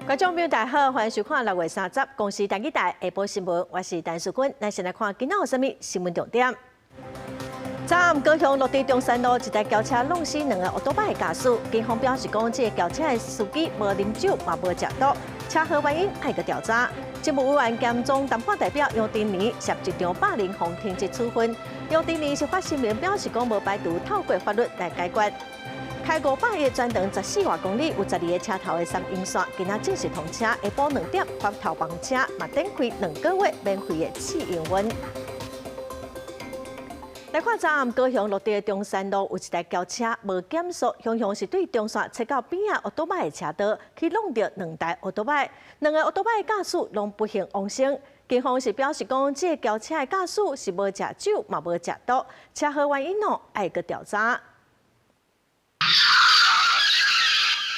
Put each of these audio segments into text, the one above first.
觀眾朋友大家好，歡迎收看6月30公視台語台下晡新聞，我是陳淑君。咱先來看今仔有啥物新聞重點。昨暗高雄綠地中山路一台轎車挵死兩個歐多擺的駕駛，警方表示講，這個轎車的司機無啉酒，嘛無食毒，車禍原因愛閣調查。政務委員兼總談判代表楊振寧涉職場霸凌，予停職處分。楊振寧是發聲明表示講，無排除透過法律來解決。開500億全長14外公里，有12個車頭的三鶯線，今仔正式通車。下晡2點發頭班車，嘛展開2個月免費的試營運。來看昨暗高雄綠地的中山路有一台轎車無減速，雄雄是對中線切到邊仔歐多擺的車道，去挵著兩台歐多擺，兩个歐多擺的駕駛攏不幸往生。警方是表示講，這个轎車的駕駛是無食酒，嘛無食毒，車禍原因哦愛閣調查。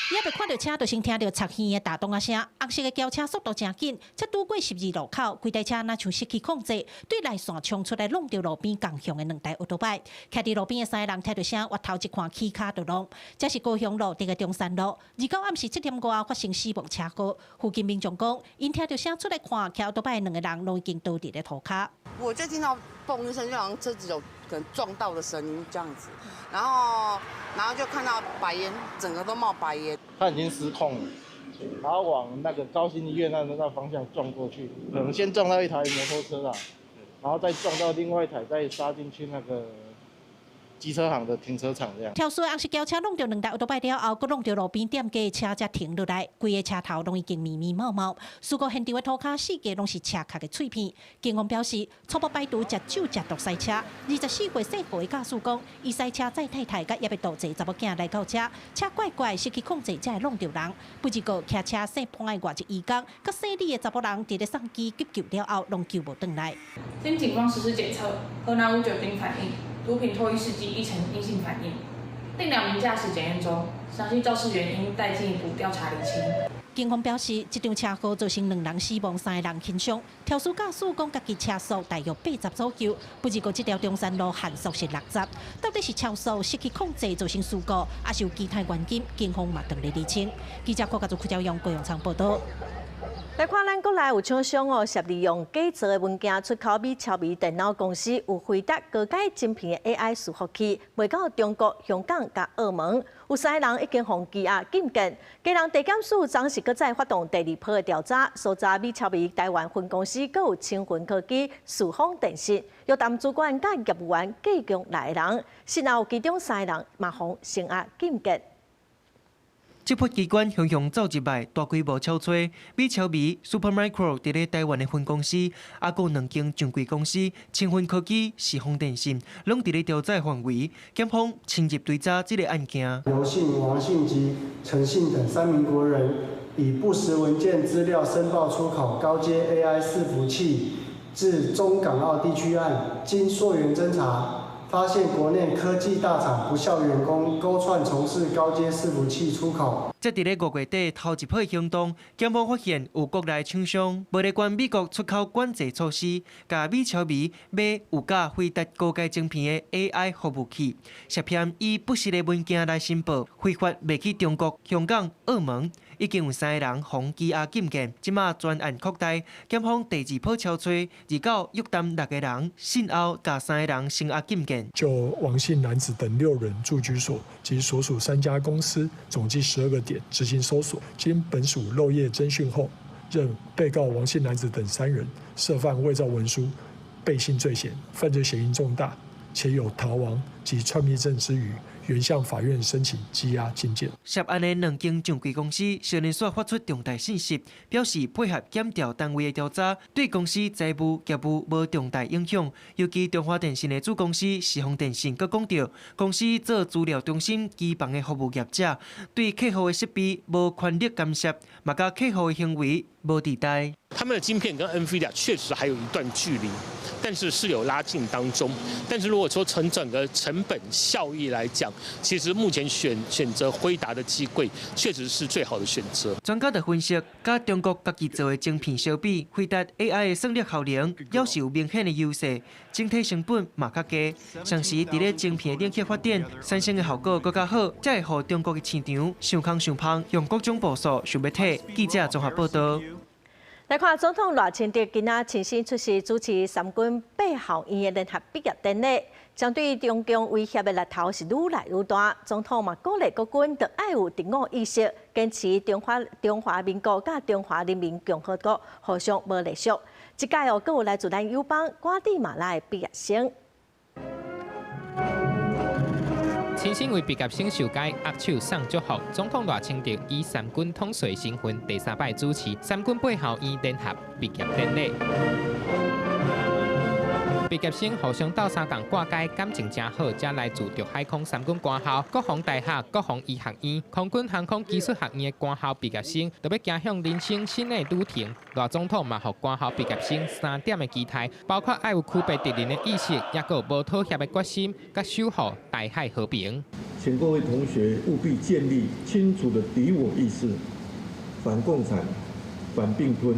猶未看著車，就先聽著插耳的打擋仔聲。紅色的轎車速度誠緊，才拄過十字路口，規台車若像失去控制，對內線衝出來，挵著路邊仝向的兩台歐多擺。徛佇路邊的三个人聽著聲，回頭一看，起跤就挵。這是高雄路佇個中山路，29暗時7點外發生死亡車禍。附近民眾講，𪜶聽著聲出來看，騎歐多擺的兩个人攏已經倒佇咧塗跤。我就聽到嘣一聲，就好像車子有可能撞到的聲音這樣子，然後就看到白煙，整個都冒白煙。他已經失控了，然後往那個高新醫院那方向撞過去，可能先撞到一台摩托車啦，然後再撞到另外一台，再殺進去那個機車行的停車場這樣。肇事的紅色轎車挵著兩台歐多擺了後，閣挵著路邊店家的車才停落來，規个車頭攏已經密密麻麻。事故現場的塗跤四界攏是車殼的碎片。警方表示，初步排除食酒食毒駛車。24歲姓何的駕駛講，伊駛車載太太佮猶欲度濟查某囝來到遮，車怪怪失去控制，才會挵著人。不過騎車姓潘的外籍移工，佮姓李的查某人佇咧送機急救了後，攏救無轉來。經警方實施檢測，喝那無酒精反應，毒品唾液試劑亦呈陰性反應。另兩名駕駛檢驗中，詳細肇事原因待進一步調查釐清。警方表示，這場車禍造成兩人死亡，三个人輕傷。肇事駕駛講，家己車速大約80左右，不過這條中山路限速是60，到底是超速失去控制造成事故，抑是有其他原因？警方嘛正咧釐清。記者郭家祖、柯昭勇、高永昌報道。來看咱國內有廠商哦，涉利用假造的文件出口予超微電腦公司，有輝達高階晶片的 AI 伺服器，賣到中國、香港佮澳門，有三个人已經予羈押禁見。基隆地檢署昨時閣再發動第二波的調查，搜查美超微台灣分公司，閣有清雲科技、世豐電信，約談主管佮業務員計共六个人，訊後其中三个人嘛予聲押禁見。執法機關雄雄走入來，大規模搜查，美超微 Supermicro 佇咧台灣的分公司，抑閣兩間上櫃公司清雲科技、世豐電信，攏佇咧調查範圍。檢方深入追查這个案件。劉姓、王姓及陳姓等三名國人，以不實文件資料申報出口高階 AI 伺服器至中港澳地區案，經溯源偵查，發現國內科技大廠不肖員工勾串從事高階伺服器出口。這佇咧5月底頭一波行動，檢方發現有國內廠商無咧管美國出口管制措施，共美超微買有佮輝達高階晶片的 AI 服務器，涉嫌以不實的文件來申報，非法賣去中國、香港、澳門，已經有三个人予羈押禁見。這馬專案擴大，檢方第二波搜查，29約談六个人，訊後共三个人聲押禁見。就王姓男子等六人住居所及所屬三家公司，總計12個點執行搜索。經本署漏夜偵訊後，認被告王姓男子等三人涉犯偽造文書、背信罪嫌，犯罪嫌疑重大，且有逃亡及竄匿證之虞，原向法院申請羈押禁見。涉案的兩間上櫃公司，小連續發出重大信息，表示配合檢調單位的調查，對公司財務業務無重大影響。尤其中華電信的子公司世豐電信，閣講著，公司做資料中心機房的服務業者，對客戶的設備無權力干涉，嘛佮客戶的行為無佇代。他們的晶片跟 NVIDIA 確實還有一段距離，但是是有拉近當中。但是如果說從整個成本效益來講，其實目前選擇輝達的機櫃確實是最好的選擇。專家就分析，佮中國家己做的晶片相比，輝達 AI 的算力效能猶是有明顯的優勢，整體成本嘛較低。同時，佇咧晶片的領域發展，產生的效果閣較好，才會予中國的市場傷空傷芳，用各種步數想欲退。記者綜合報道。來看總統賴清德今仔親身出席主持三軍八校院的聯合畢業典禮，針對中共威脅的力頭是愈來愈大。總統嘛鼓勵國軍著愛有敵我意識，堅持中華民國佮中華人民共和國互相無隸屬。這屆哦，閣有來自咱友邦瓜地馬拉的畢業生。親身為畢業生授階握手送祝福，總統賴清德以三軍統帥身份第三擺主持三軍八校院聯合畢業典禮。畢業生互相鬥相共掛階，感情誠好，這來自陸海空三軍官校、國防大學、國防醫學院、空軍航空技術學院的官校畢業生，著欲走向人生新的旅程。賴總統嘛，予官校畢業生三點的期待，包括愛有區別敵人的意識，抑閣有無妥協的決心，佮守護台海和平。請各位同學務必建立清楚的敵我意識，反共產、反併吞，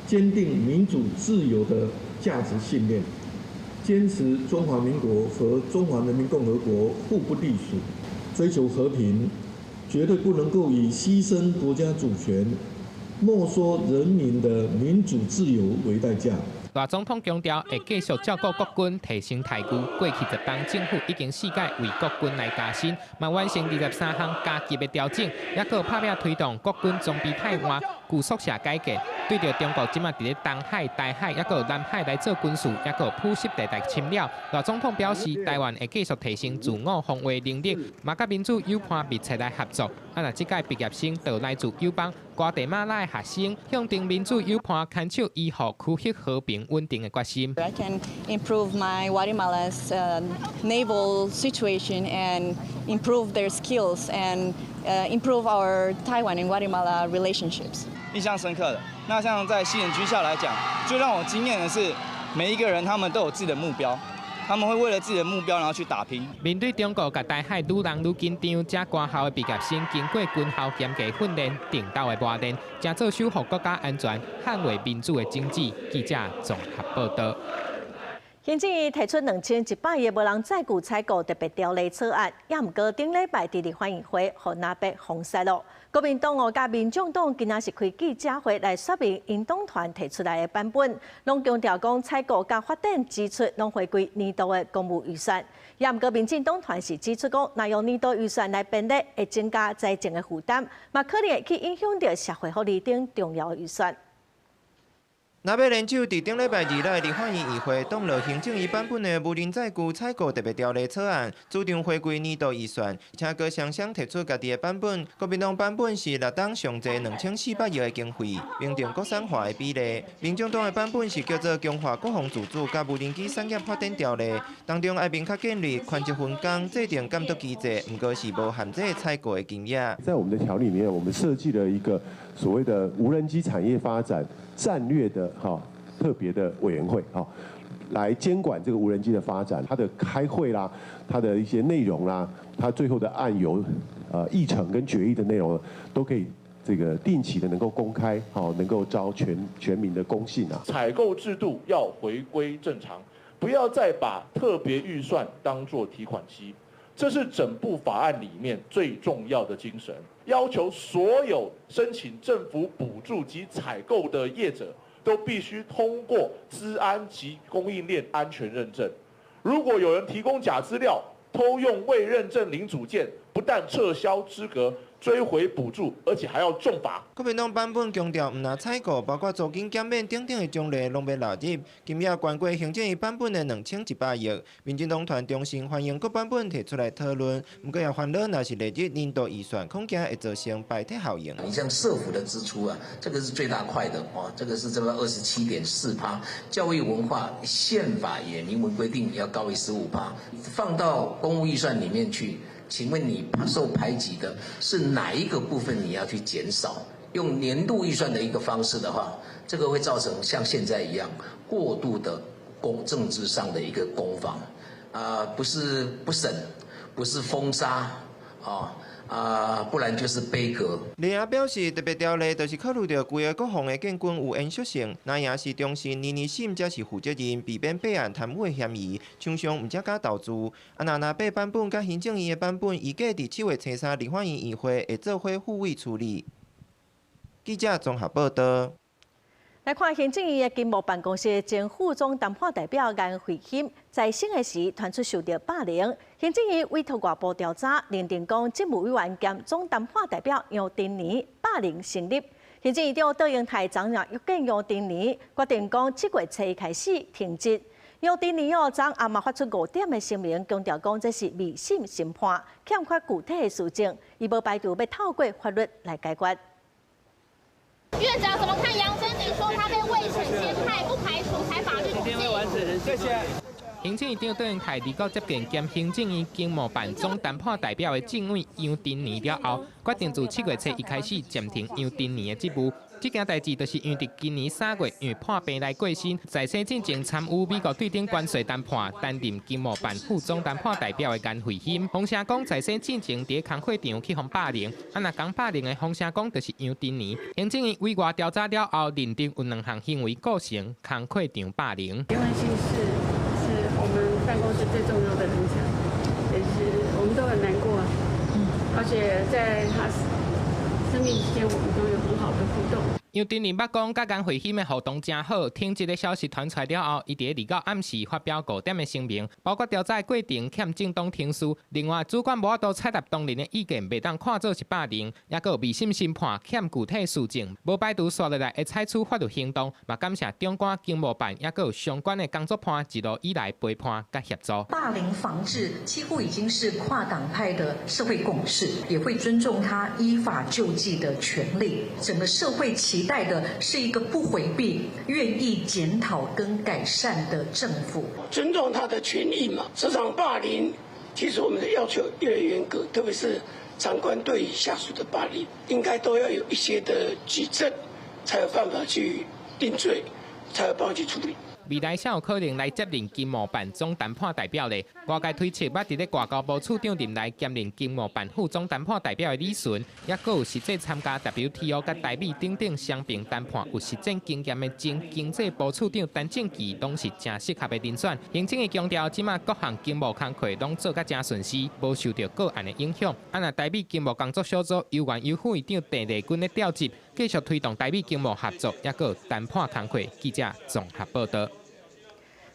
堅定民主自由的價值信念，堅持中華民國和中華人民共和國互不隸屬，追求和平，絕對不能夠以犧牲國家主權、沒收人民的民主自由為代價。賴總統強調，會繼續照顧國軍，提升待遇。過去10冬，政府已經四擺為國軍來加薪，嘛完成23項加級的調整，抑閣拍拚推動國軍裝備汰換、舊宿舍改建。對著中國這馬佇咧東海、台海，抑閣南海來做軍事，抑閣灰色地帶侵擾。賴總統表示，台灣會繼續提升自我防衛能力，嘛佮民主友邦密切來合作。啊，若這屆畢業生就來自友邦瓜地馬拉的學生，向著民主友邦牽手維護區域和平穩定的決心。 I can improve my Guatemala's naval situation and improve their skills and improve our Taiwan and Guatemala relationships. 印象深刻的，那像在西點軍校來講，最讓我驚豔的是，每一個人他們都有自己的目標，他們會為了自己的目標然後去打拼。面對中國共台海愈來愈緊張，這官校的畢業生經過軍校嚴格訓練，定鬥的磨練，誠做守護國家安全、捍衛民主的種子。記者綜合報道。行政院提出2100億無人載具採購特別條例草案，也毋過頂禮拜佇立法院會予藍白封殺囉。國民黨哦佮民眾黨今仔是開記者會來說明𪜶黨團提出來的版本，攏強調講採購佮發展支出攏回歸年度的公務預算。也毋過民進黨團是指出講，若用年度預算來編列，會增加財政的負擔，嘛可能會去影響著社會福利等重要預算。藍白聯手佇頂禮拜二來立法院議會擋落行政院版本的無人載具採購特別條例草案，主張回歸年度預算，而且閣雙雙提出家己的版本。國民黨版本是六冬上濟2400億的經費，明定國產化的比例。民眾黨的版本是叫做強化國防自主佮無人機產業發展條例，當中愛明確建立權責分工、制定監督機制，毋過是無含這個採購的金額。在我們的條例裡面，我們設計了一個所謂的無人機產業發展戰略的哈特別的委員會哈，來監管這個無人機的發展，它的開會啦，它的一些內容啦，它最後的案由、議程跟決議的內容，都可以這個定期的能夠公開，好，能夠招全民的公信啊。採購制度要回歸正常，不要再把特別預算當作提款機，這是整部法案裡面最重要的精神。要求所有申請政府補助及採購的業者，都必須通過資安及供應鏈安全認證。如果有人提供假資料，偷用未認證零組件，不但撤銷資格、追回補助，而且還要重罰。國民黨版本強調，毋但採購，包括租金減免等等的獎勵，攏欲納入。金額懸過行政院版本的2100億。民進黨團衷心歡迎各版本提出來討論，毋過也煩惱，若是列入年度預算，恐驚會造成排擠效應。你像社福的支出啊，這個是最大塊的哦，這個是這個27.4%。教育文化憲法也明文規定要高於15%，放到公務預算裡面去。請問你受排擠的是哪一個部分？你要去減少？用年度預算的一個方式的話，這個會造成像現在一樣過度的公政治上的一個攻防，不是不審，不是封殺，不然就是杯葛。李亞表示，特別條例就是考慮著規个國防的建軍有延續性，那也是重視年年審才是負責任，避免弊案貪污的嫌疑，廠商毋才敢投資。啊，若白版本佮行政院的版本，預計佇7月初三立法院議會會做伙付委處理。記者綜合報道。來看行政院的經貿辦公室前副總談判代表顏慧欣在審的時傳出受著霸凌，行政院委託外部調查，認定講政務委員兼總談判代表楊振寧霸凌成立。行政院長卓榮泰昨日約見楊振寧，決定講7月初一開始停職。楊振寧哦，昨暗嘛發出5點的聲明，強調講這是未審先判，欠缺具體的事證，伊無排除欲透過法律來解決。院長怎麼看楊振寧說他被未審先判，不排除採法律途徑？謝謝。行政院長卓榮泰二九接見兼行政院經貿辦總談判代表的政委楊振寧了後，決定自7月初一開始暫停楊振寧的職務。這件代誌就是因為今年3月因為破病來過身，在選進前參與美國對頂關稅談判，擔任經貿辦副總談判代表的顏慧欣，風聲講在選進前佇工會場去予霸凌，啊若講霸凌的風聲講就是楊振寧。行政院委外調查了後，認定有2項行為構成工會場霸凌。顏慧欣是我們辦公室最重要的人才，也是我們都很難過，而且在他生病期間，我們都有很好的互動。楊振寧捌講，佮顏慧欣的互動誠好。停職的消息傳出來了後，伊佇29暗時發表5點的聲明，包括調查過程欠正當程序，另外主管無法度採納當人的意見，袂當看做是霸凌，抑閣有未審先判，欠具體事證，無排除紲落來會採取法律行動。嘛感謝長官經貿辦，抑閣有相關的工作伴一路以來陪伴佮協助。霸凌防治幾乎已經是跨黨派的社會共識，也會尊重他依法救濟的權利。整個社會期待的是一個不迴避、願意檢討跟改善的政府，尊重他的權利嘛。職場霸凌，其實我們的要求越來越嚴格，特別是長官對下屬的霸凌，應該都要有一些的舉證，才有辦法去定罪，才有辦法去處理。未來才有可能來接任經貿辦總談判代表咧。外界推測，捌佇咧外交部處長任內兼任經貿辦副總談判代表的李淳，抑閣有實際參加 WTO 佮台美等等雙邊談判有實戰經驗的前經濟部處長陳正祺，攏是誠適合的人選。行政院強調，這馬各項經貿工課攏做甲誠順遂，無受著個案的影響。啊，若台美經貿工作小組由原由副院長鄭麗君咧調集，繼續推動台美經貿合作，抑閣有談判工課。記者綜合報道。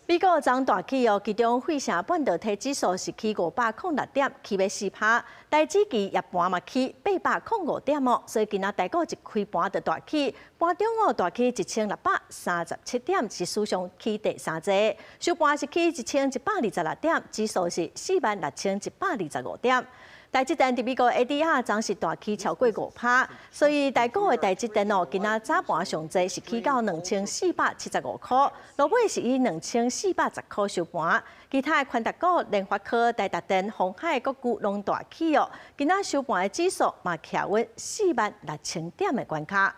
美國昨大起哦，其中費城半導體指數是起506點，起欲4%。台指期夜盤嘛起805點哦，所以今仔台股一開盤就大起，盤中哦大起1637點，是史上起第三濟。收盤是起1126點，指數是46,125點。台積電佇美國 ADR 昨是大起超過5%，所以台股的台積電哦，今仔早盤上濟是起到2475箍，落尾是以2410箍收盤。其他的寬達股、聯發科、台達電、鴻海各股攏大起哦，今仔收盤的指數嘛徛穩46,000點的關卡。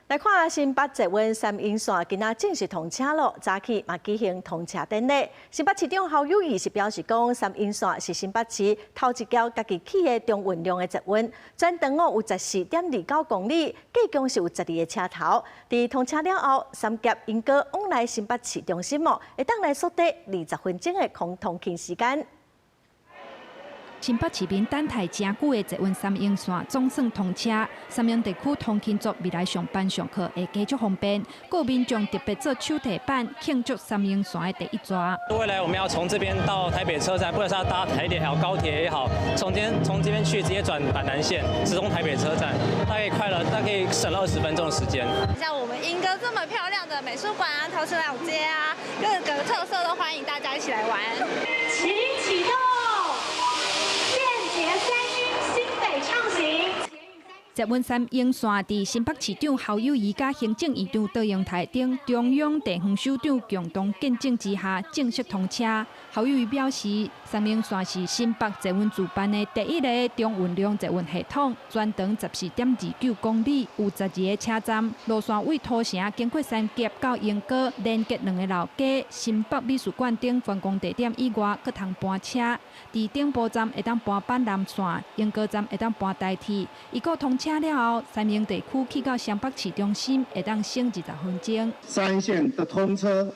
來看新北捷運三鶯線，今仔正式通車咯。早起嘛舉行通車典禮。新北市長侯友宜是表示講，三鶯線是新北市頭一條家己起的中運量的捷運，全長哦有14.29公里，計共是有12个車頭。佇通車了後，三峽鶯歌往來新北市中心哦，會當來縮短20分鐘的空通勤時間。新北市民等待誠久的捷運三鶯線總算通車，三鶯地區通勤族未來上班上課會加足方便。閣有民眾特別做手提板慶祝三鶯線的第一逝。未來我們要從這邊到台北車站，不管是要搭台鐵也好、高鐵也好，從這邊去直接轉板南線，直通台北車站，大概快了，大概省了20分鐘的時間。像我們鶯歌這麼漂亮的美術館啊、陶瓷老街啊，各個特色都歡迎大家一起來玩。請啟動。三鶯新北暢行。捷運三莺線佇新北市長侯友宜佮行政院長卓榮泰等中央地方首長共同見證之下正式通車。侯友宜表示，三莺線是新北捷運自辦的第一个中運量捷運系統，全長14.29公里，有12个車站，路線對土城經過三峽到鶯歌，連結兩个老街、新北美術館等觀光地點以外，閣通搬車。佇頂埔站會當搬板南線，鶯歌站會當搬台鐵。預估通車了後，三鶯地區去到雙北市中心會當省20分鐘。三線的通車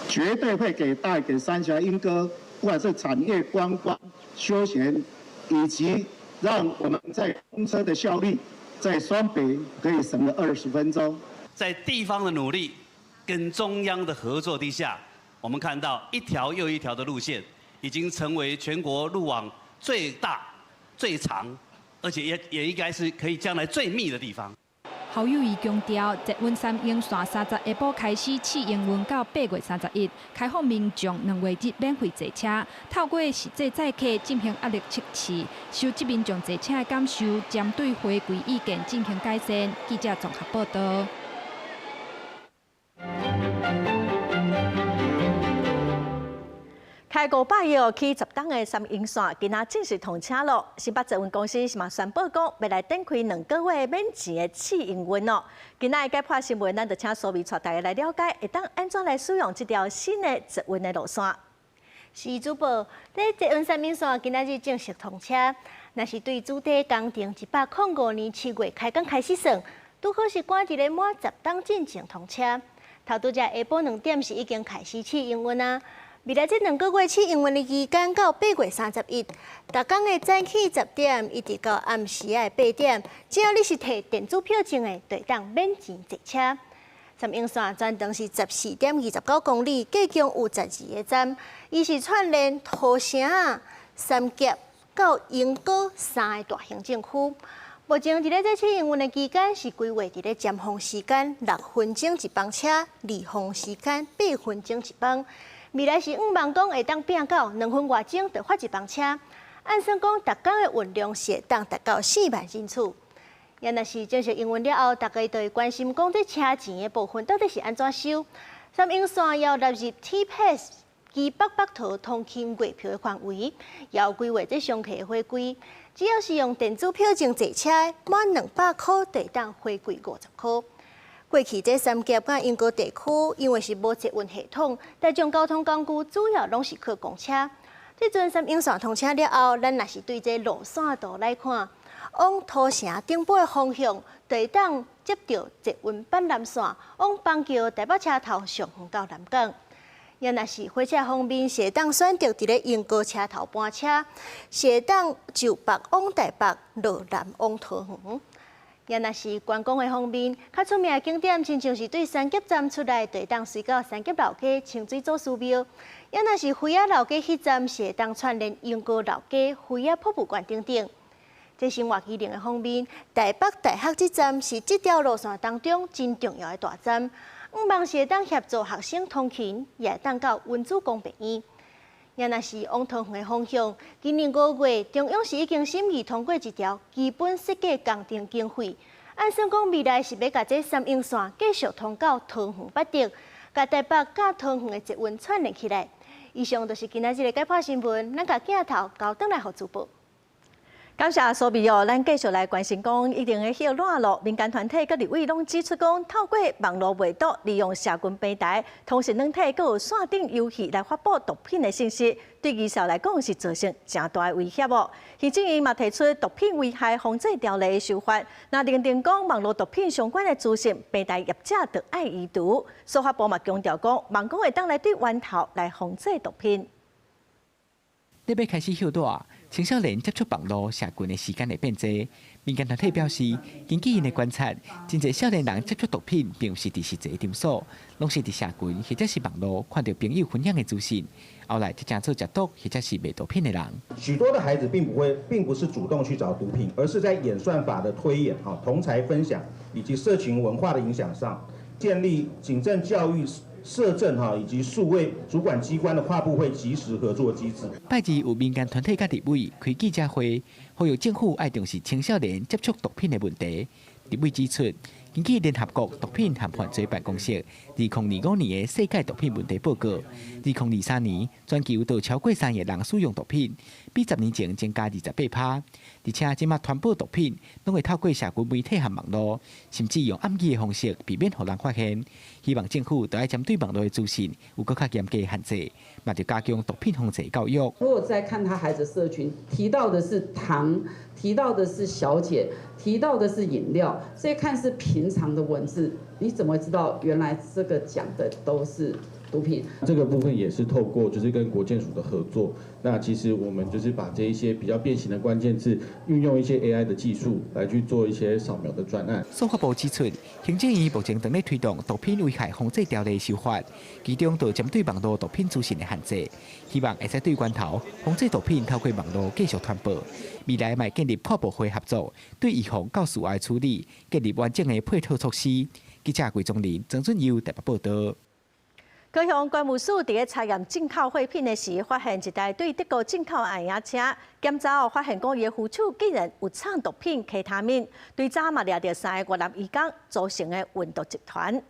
絕對會給帶給三峽鶯歌，不管是產業、觀光、休閒，以及讓我們在通車的效率，在雙北可以省了20分鐘。在地方的努力跟中央的合作底下，我們看到一條又一條的路線，已經成為全國路網最大、最長，而且也應該是可以將來最密的地方。侯友宜強調，捷運三鶯線30下晡開始試營運到8月31，開放民眾2月日免費坐車，透過實際載客進行壓力測試，收集民眾坐車的感受，針對回饋意見進行改善。記者綜合報道。開500億起10冬的三鶯線，今仔正式通車咯。新北捷運公司嘛宣布講，欲來展開2個月免錢的試營運哦。今仔的解破新聞，咱就請蘇美帶大家來了解，會當按怎來使用這條新的捷運的路線。是主播，這捷運三鶯線今仔日正式通車，若是對主體工程105年7月開工開始算，拄好是趕佇咧滿10冬進前通車。頭拄才下晡2點是已經開始試營運啊。未來這2個月試營運的期間到8月31，逐工的早起10點一直到暗時的8點，只要你是提電子票證的，就會當免錢坐車。三鶯線全長是14.29公里，計共有12个站，伊是串聯土城、三峽到鶯歌三个大行政區。目前佇咧這試營運的期間，是規劃佇咧尖峰時間6分鐘一班車，二峰時間8分鐘一班。未來是向望講會當變到2分外鐘就發一班車，按算講逐工的運量是會當達到4萬人次。也若是正式營運了後，大家就會關心講這車錢的部分到底是按怎收？三鶯線要納入 T-Pass 基北北桃通勤月票的範圍，也有規劃這商客的回饋。只要是用電子票證坐車，滿200塊就會當回饋50塊。過去這三峽佮鶯歌地區，因為是無捷運系統，大眾交通工具主要攏是靠公車。這陣三鶯線通車了後，咱若是對這路線圖來看，往土城頂埔的方向，就會當接著捷運板南線，往板橋台北車頭上遠到南港。也若是火車方面，是會當選擇佇咧鶯歌車頭搬車，是會當就北往台北，落南往桃園。也若是觀光的方面，較出名的景點，親像是對三峽站出來，就會當隨到三峽老街清水祖師廟；也若是妃仔老街彼站，是會當串聯鶯歌老街、妃仔博物館等等。這生活機能的方面，台北大學這站是這條路線當中真重要的大站，向望是會當協助學生通勤，也會當到溫主公病院。也若是往桃園的方向，今年5月，中央是已經審議通過一條基本設計工程經費，按算講未來是欲共這三鶯線繼續通到桃園八德，共台北佮桃園的捷運串聯起來。以上就是今仔日的解破新聞，咱共鏡頭交轉來予主播。感謝蘇美哦，咱繼續來關心講，一定會熱絡，民間團體佮立委攏指出講，透過網路賣毒，利用社群平台、通訊軟體，閣有線頂遊戲來發布毒品的信息，對兒少來講是造成誠大的威脅哦。行政院嘛提出毒品危害防制條例的修法，那認定講網路毒品相關的資訊，平台業者著愛移除。司法部嘛強調講，望講會當來對源頭來防制毒品。咧欲開始歇熱，青少年接觸網路社群的時間會變濟。民間團體表示，根據𪜶的觀察，真濟少年人接觸毒品，並毋是佇實際場所，攏是佇社群或者是網路看著朋友分享的資訊，後來才成做食毒或者是賣毒品的人。許多的孩子並不會，並不是主動去找毒品，而是在演算法的推演、哈同儕分享以及社群文化的影響上，建立警政教育社政哈以及數位主管機關的跨部會即時合作機制。拜二有民間團體佮立委開記者會，呼籲政府愛重視青少年接觸毒品的問題。立委指出，根據聯合國毒品和犯罪辦公室2025年的世界毒品問題報告，2023年全球都超過3億人使用毒品，比10年前增加28%。而且這馬傳播毒品攏會透過社群媒體和網路，甚至用暗語的方式，避免予人發現。希望政府都愛針對網路的資訊有閣較嚴格的限制，嘛著加強毒品防治教育。如果在看他孩子社群，提到的是糖，提到的是小姐，提到的是飲料，這些看似平常的文字，你怎麼會知道原來這個講的都是毒品？這個部分也是透過就是跟國健署的合作，那其實我們就是把這一些比較變形的關鍵字，運用一些 AI 的技術來去做一些掃描的專案。司法部指出，行政院目前正咧推動毒品危害防制條例修法，其中就針對網路毒品資訊的限制，希望會使對源頭防制毒品透過網路繼續傳播。未來嘛會建立跨部會合作，對預防到事後處理，建立完整的配套措施。記者郭宗林、曾俊佑台北報道。高雄關務署佇咧查驗進口貨品的時，發現一台對德國進口的嬰仔車，檢查後發現講伊的扶手竟然有藏毒品 K 他命，追查嘛掠著三个越南移工組成的運毒集團。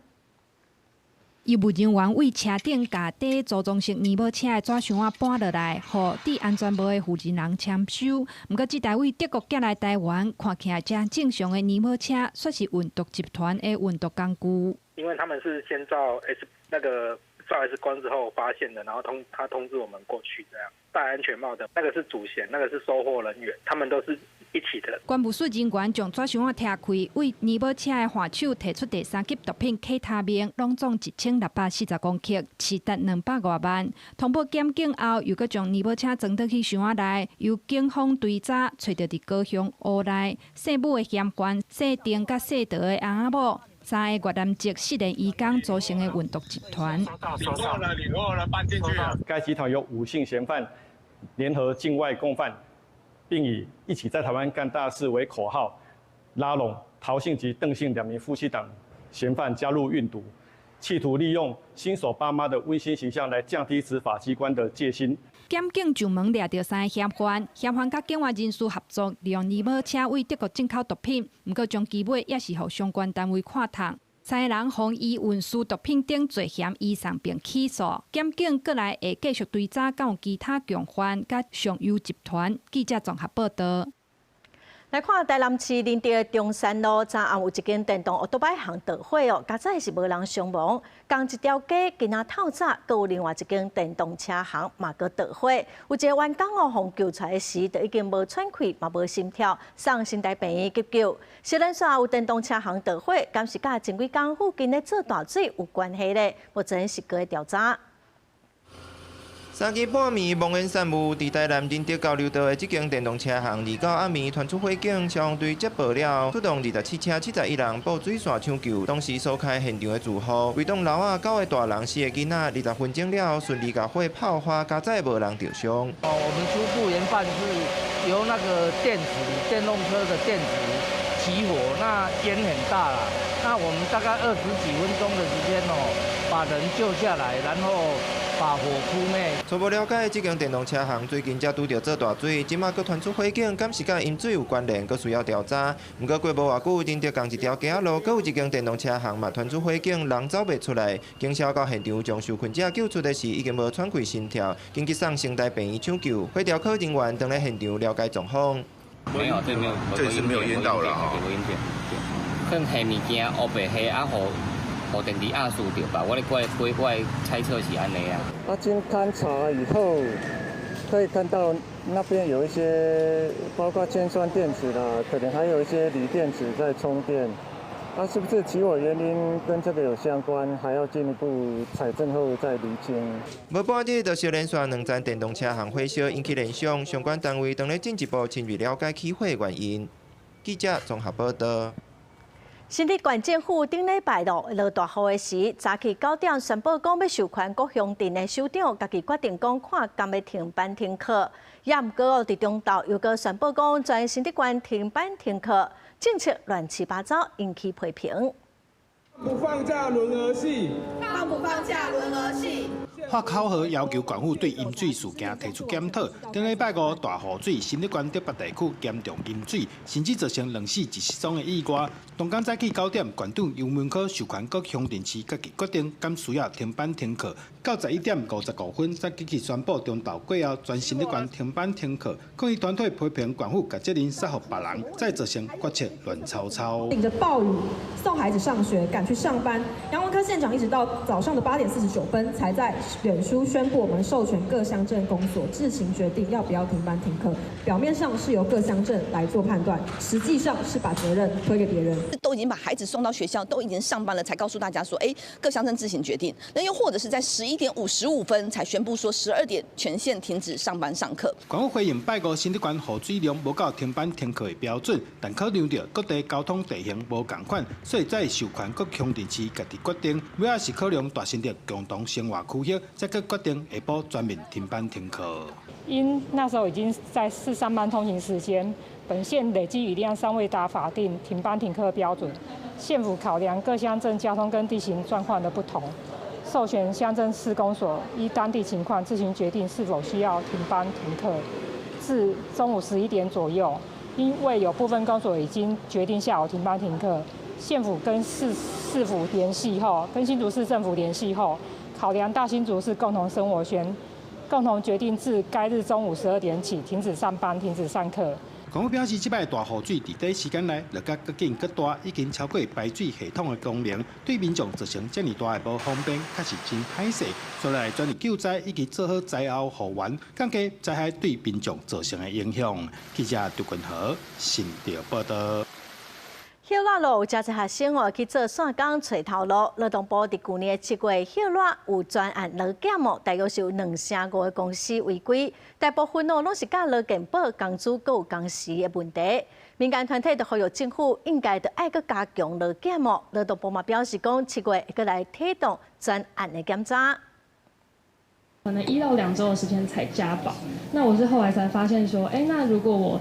醫務人員為車頂共底組裝式嬰寶車的紙箱仔搬落來，予戴安全帽的負責人簽收。毋過，這台對德國寄來台灣，看起來誠正常的嬰寶車，卻是運毒集團的運毒工具。因為他們是先照 X 那個照 X 光之後發現的，然後他通知我們過去，這樣戴安全帽的那個是主嫌，那個是收貨人員，他們都是一起的。關務署人員將紙箱仔拆開，對嬰寶車的把手提出第三級毒品 K 他命，攏總1640公克，市值200外萬。通報檢警後，又閣將嬰寶車裝倒去箱仔內，由警方追查，揣著佇高雄烏來姓武的嫌犯，姓丁佮姓曹的翁仔某。三个越南籍失聯移工組成的運毒集團。該集團由吳姓嫌犯聯合境外共犯，並以一起在台灣幹大事為口號，拉攏陶姓及鄧姓兩名夫妻檔嫌犯加入運毒，企圖利用新手爸媽的溫馨形象來降低執法機關的戒心。檢警上門掠著三个嫌犯，嫌犯佮境外人士合作，利用嬰寶車對德國進口毒品，毋過終其尾也是予相關單位看透。三个人予以運輸毒品等罪嫌移送並起訴。檢警閣來會繼續追查，敢有其他共犯佮上游集團。記者綜合報道。來看台南市仁德中山路，昨暗有一間電動歐多擺行著火哦，佳哉是無人傷亡。仝一條街今仔透早，閣有另外一間電動車行嘛閣著火，有一个員工哦，予救出來時，就已經無喘氣，嘛無心跳，送新台病院急救。小連煞有電動車行著火，敢是佮前幾工附近咧做大水有關係咧？目前是閣咧調查。三更半暝，濃煙散霧，佇台南仁德交流道的這間電動車行，29暗暝傳出火警，消防隊接報了，出動27車71人布水線搶救。當時疏開現場的住戶，圍棟樓仔九个大人、四个囡仔，20分鐘了後順利共火泡花，佳哉無人著傷。哦，我們初步研判是由那個電池、電動車的電池起火，那煙很大啦。那我們大概20幾分鐘的時間哦，把人救下來，然後把火撲滅。初步了解，這間電動車行最近才拄著做大水，這馬閣傳出火警，敢是佮淹水有關聯，閣需要調查。毋過過無偌久，仁德仝一條街仔路，閣有一間電動車行嘛傳出火警，人走袂出來。警消到現場將受困者救出的時，已經無喘氣心跳，緊急送成大病院搶救。火調科人員正咧現場了解狀況。沒有，這沒有，這是沒有淹到啦，哈。可能下物件烏白下啊，予電池壓縮著吧。我猜測是按呢啊。啊，經勘查以後，可以看到那邊有一些，包括鉛酸電池啦，可能還有一些鋰電池在充電。啊，是不是起火原因跟這個有相關？還要進一步採證後再釐清。無半日，就連續兩站電動車行火燒，引起聯想，相關單位正咧進一步深入了解起火原因。記者綜合報道。新竹縣政府頂禮拜六落大雨的時，早起9點宣布講欲授權各鄉鎮的首長，家己決定講看敢欲停班停課。也毋過哦，佇中晝又閣宣布講全新竹縣停班停課，政策亂七八糟，引起批評。不放假輪兒戲，放不放假輪兒戲。發口號要求縣府對飲水事件提出檢討。頂禮拜五大雨水，新竹縣竹北地區嚴重淹水，甚至造成兩死一失蹤的意外。當工早起9點，縣長游文科授權各鄉鎮市家己決定，敢需要停班停課。到11點55分，才緊急宣布中晝過後全新竹縣停班停課。抗議團體批評縣府共責任卸予別人，再造成決策亂糟糟。頂着暴雨送孩子上學，趕去上班。楊文科縣長一直到早上的8點49分，才在臉書宣布，我們授權各鄉鎮公所自行決定要不要停班停課。表面上是由各鄉鎮來做判斷，實際上是把責任推給別人。都已經把孩子送到學校，都已經上班了，才告訴大家說，哎，各鄉鎮自行決定。那又或者是在11點55分才宣布說，12點全縣停止上班上課。縣府回應拜五新竹縣雨水量無到停班停課的標準，但考量著各地交通地形無仝款，所以才授權各鄉鎮市家己決定。尾仔是考量大新竹共同生活區域，才閣決定下晡全面停班停課。因那時候已經在是上班通勤時間，本縣累計雨量尚未達法定停班停課標準，縣府考量各鄉鎮交通跟地形狀況的不同，授權鄉鎮市公所依當地情況自行決定是否需要停班停課。至中午11點左右，因為有部分公所已經決定下午停班停課，縣府跟市市府聯繫後，跟新竹市政府聯繫後，考量大新竹市共同生活圈，共同決定自該日中午12點起停止上班、停止上課。縣府表示，這擺大雨水佇短時間內落甲閣緊閣大，已經超過排水系統的功能，對民眾造成這爾大的無方便，確實真歹勢。所以來全力救災以及做好災後復原，降低災害對民眾造成的影響。記者杜君和新竹報導。歇熱咯，有誠濟學生哦去做散工揣頭路。勞動部佇舊年7月歇熱有專案勞檢哦，大約是有2成5的公司違規，大部分哦攏是佮勞健保、工資閣有工時的問題。民間團體就呼籲政府應該著愛閣加強勞檢哦。勞動部嘛表示講，7月會閣來推動專案的檢查。可能1到2週的時間才加保，那我是後來才發現說，欸，那如果我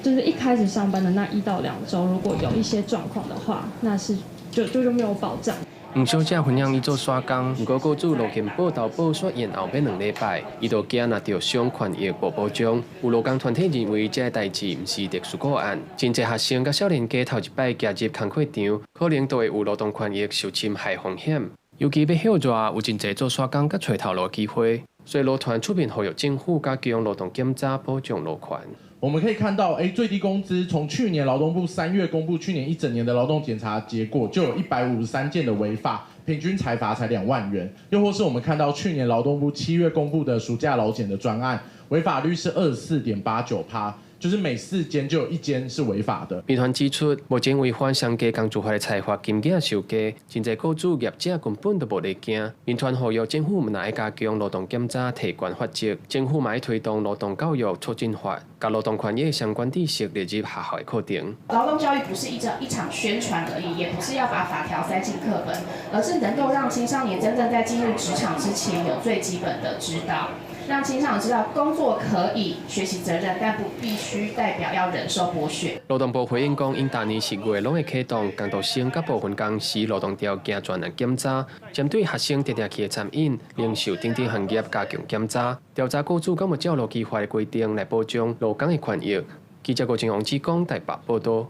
就是一開始上班的那1到2週，如果有一些狀況的話，那是就沒有保障。黃小姐分享伊做散工，毋過雇主勞健保投保煞延後欲2禮拜，伊就驚若著傷權益無保障。有勞工團體認為這个代誌毋是特殊個案，真濟學生佮少年家頭一擺行入工課場，可能都會有勞動權益受侵害風險。尤其欲歇熱，有真濟做散工佮揣頭路機會，所以勞團出面呼籲政府加強勞動檢查，保障勞權。我們可以看到，哎，最低工資從去年勞動部3月公布去年一整年的勞動檢查結果，就有153件的違法，平均裁罰才2萬元。又或是我們看到去年勞動部7月公布的暑假勞檢的專案，違法率是24.89趴。就是每4間就有1間是違法的。民團指出，目前違反雙低工資法的裁罰金額傷低，真濟雇主業者根本就無咧驚。民團呼籲政府毋但愛加強勞動檢查，提懸罰則，政府嘛愛推動勞動教育促進法，共勞動權益相關知識列入學校的課程。勞動教育不是一場宣傳而已，也不是要把法條塞進課本，而是能夠讓青少年真正在進入職場之前有最基本的知道。讓青少年知道工作可以學習責任，但不必須代表要忍受剝削。勞動部回應講，𪜶逐年10月攏會啟動工讀生佮部分公司勞動條件專案檢查，針對學生定定去的餐飲、零售等等行業加強檢查，調查雇主敢有照勞基法的規定來保障勞工的權益。記者郭正王志剛台北報導。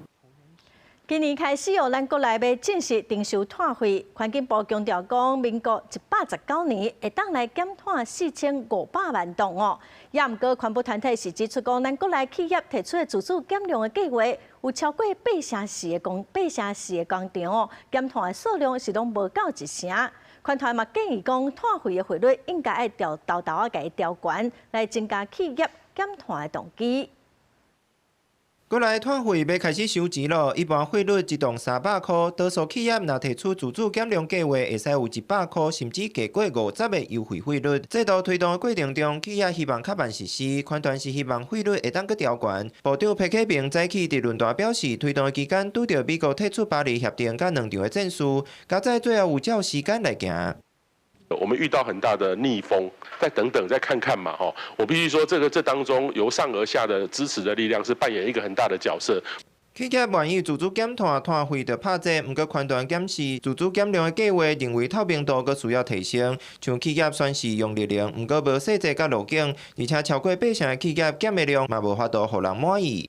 今年開始哦，咱國內欲正式徵收碳費。環境部強調講，民國119年會當來減碳4500萬噸哦。也毋過環保團體是指出講，咱國內企業提出的自主減量的計劃，有超過8成四的工廠哦，減碳的數量是攏無夠一成。環團嘛建議講，碳費的費率應該愛調沓沓仔共伊調懸，來增加企業減碳的動機。國內碳費欲開始收錢咯，一般費率一噸300箍，多數企業若提出自主減量計劃，會使有100箍，甚至低過50的優惠費率。制度推動的過程中，企業希望較慢實施，環團是希望費率會當閣調懸。部長裴啟明早起佇論壇表示，推動的期間拄著美國退出巴黎協定佮兩場的戰事，佳哉最後有照時間來行。我們遇到很大的逆風，再等等，再看看嘛，吼！我必須說，這個這當中由上而下的支持的力量是扮演一個很大的角色。企業願意自主減碳，碳費就拍折。毋過寬團檢視自主減量的計劃，認為透明度閣需要提升。像企業宣示用綠能，毋過無細節佮路徑，而且超過八成的企業減的量嘛無法度予人滿意。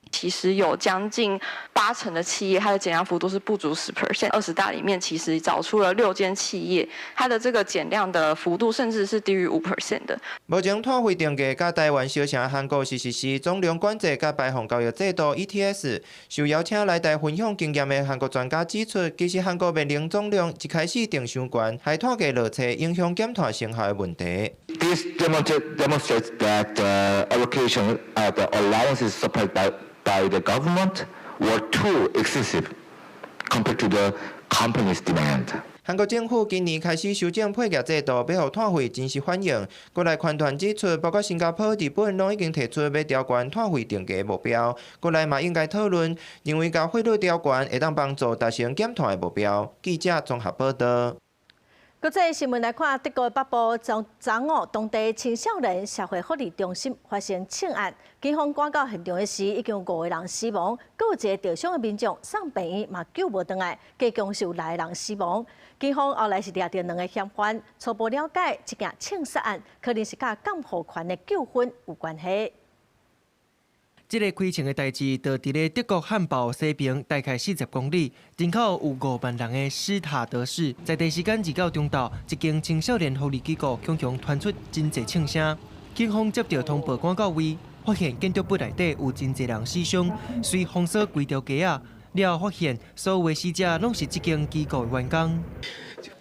其實有將近八成的企業，它的減量幅度是不足10%。20大裡面其實找出了6間企業，它的這個減量的幅度甚至是低於5% 的。目前碳費定價佮台灣相像韓國是實施總量管制佮排放交易制度 ETS。受邀請來台分享經驗的韓國專家指出，其實韓國面臨總量一開始定傷懸，害碳價落冊，影響減碳成效的問題。 This demonstrates that the allocation, the allowances supplied by the government were too excessive compared to the company's demand. 韓國政府今年開始修正配額制度，欲予碳費真實反映。國內寬團指出，包括新加坡、日本攏已經提出欲調懸碳費定價目標，國內嘛應該討論，認為共費率調懸會當幫助達成減碳的目標。記者綜合報道。國際新聞來看，德國北部昨昨哦，當地青少年社會福利中心發生槍案，警方趕到現場的時，已經有五個人死亡，閣有一个著傷的民眾送病院嘛救無轉來，加共是有六个人死亡。警方後來是掠著兩个嫌犯，初步了解，這件槍殺案可能是佮監護權的糾紛有關係。這个開槍的代誌，就佇咧德國漢堡西邊大概40公里，人口有5萬人的施塔德市，在地時間29中晝，一間青少年福利機構強強傳出真濟槍聲，警方接到通報趕到位，發現建築物內底有真濟人死傷，隨封鎖規條街仔，了後發現所有的死者攏是這間機構的員工。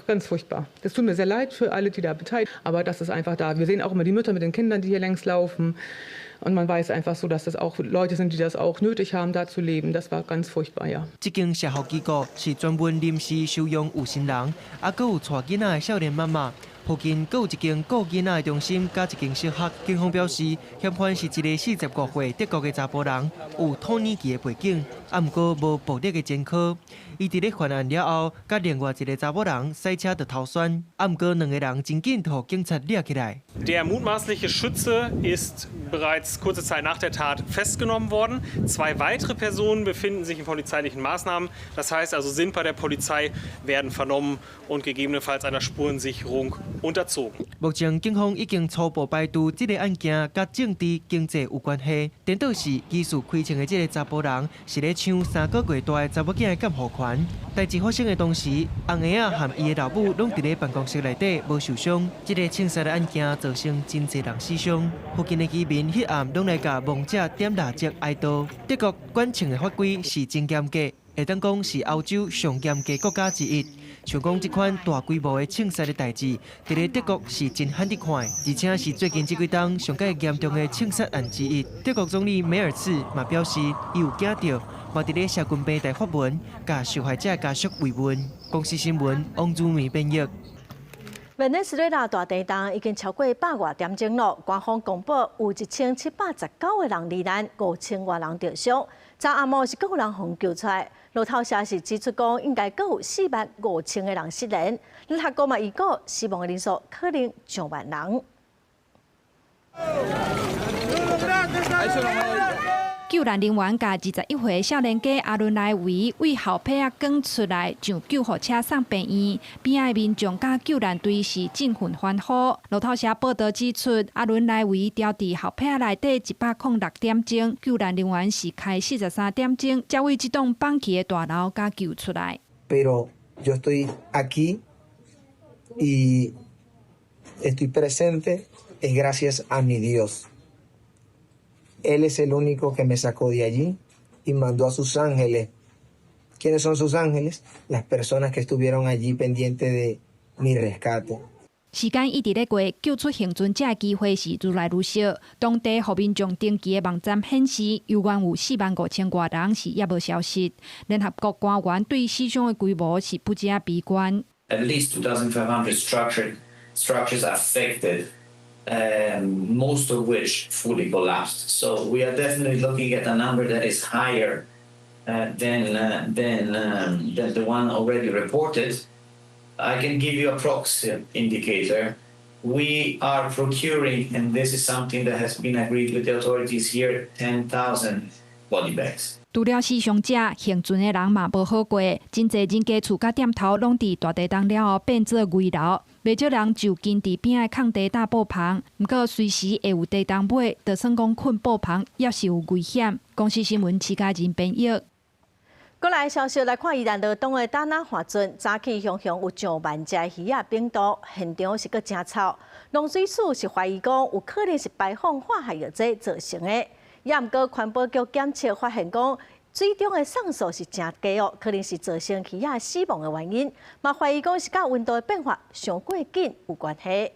Ganz furchtbar. Das tut mir sehr leid für alle, die da beteiligt, aber das ist einfach da. Wir sehen auch immer die Mütter mit den Kindern, die hier längs laufen. Und man weiß einfach so, dass das auch Leute sind, die das auch nötig haben, da zu leben. Das war ganz furchtbar, ja. 這間社福機構是專門臨時收容有心人，啊，閣有帶囡仔的少年媽媽。附近閣有一間顧囡仔的中心，佮一間小學。警方表示，嫌犯是一个45歲德國的查埔人，有土耳其的背景，啊，毋過無暴力的前科。伊佇咧犯案了後，佮另外一个查某人駛車就逃竄，啊，毋過兩个人真緊就予警察掠起來。 Der mutmaßliche Schütze ist bereits kurze Zeit nach der Tat festgenommen worden. Zwei weitere Personen befinden sich in polizeilichen Maßnahmen. Das heißt also, sind bei der Polizei, werden vernommen und gegebenenfalls einer Spurensicherung unterzogen. 目前警方已經初步排除這个案件佮政治經濟有關係。顛倒是疑似開槍的這个查埔人是咧搶3個月大的查某囝的監護權。代誌發生的當時，翁仔和伊的老母攏佇咧辦公室內底無受傷。這个槍殺的案件造成真濟人死傷，附近的居民彼暗攏來共亡者點蠟燭哀悼。德國管槍的法規是真嚴格，會當講是歐洲上嚴格國家之一。像講這款大規模的槍殺的代誌，佇咧德國是真罕得看，而且是最近這幾冬上蓋嚴重的槍殺案之一。德國總理梅爾茨嘛表示，伊有驚著，嘛佇咧社群平台發文，共受害者家屬慰問。公視新聞王如明編譯。委內瑞拉大地震已經超過百外點鐘咯，官方公布有1719個人罹難，5000外人著傷。昨暗暝是閣有人予救出來，路透社是指出講，應該閣有4萬5千個人失聯。聯合國嘛預估死亡的人數可能上萬人。救難人員共21歲少年家阿倫萊維對後被仔捲出來，上救護車送病院。邊仔的民眾佮救難隊是振奮歡呼。路透社報導指出，阿倫萊維牢佇後被仔內底106點鐘，救難人員是開43點鐘，才對這棟崩去的大樓共救出來。 Pero yo estoy aquí y estoy presente es gracias a mi Dios. Él es el único que me sacó de allí y mandó a sus ángeles. ¿Quiénes son sus ángeles? Las personas que estuvieron allí pendientes de mi rescate. 時間一直咧過，救出倖存者的機會是愈來愈少。當地予民眾登記的網站顯示，猶原有4萬5千外人是猶無消息。聯合國官員對死傷的規模是不止悲觀。 At least 2,500 structures affected. Most of which fully collapsed. So we are definitely looking at a number that is higher than the one already reported. I can give you a proxy indicator. We are procuring, and this is something that has been agreed with the authorities here, 10,000 body bags. 除了死傷者，倖存的人嘛無好過，真濟人家厝佮店頭攏佇大地動了後變做危樓，袂少人就近佇邊仔空地搭布棚，毋過隨時會有地動尾，就算講睏布棚，也是有危險。公視新聞，徐家仁編譯。過來消息來看，宜蘭羅東的膽仔岸圳，早起雄雄有上萬隻魚仔反肚，現場是閣誠臭。農水署是懷疑講，有可能是排放化學藥劑造成的。也毋過環保局檢測發現講，水中的酸素是誠低哦，可能是造成魚仔死亡的原因。嘛懷疑講是佮溫度的變化傷過緊有關係。